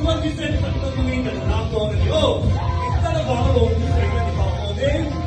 Isua thisen chakna hmangin kan lam dawn a ni aw. Dik tak avanga lawmthu sawi ka ni phah awm e.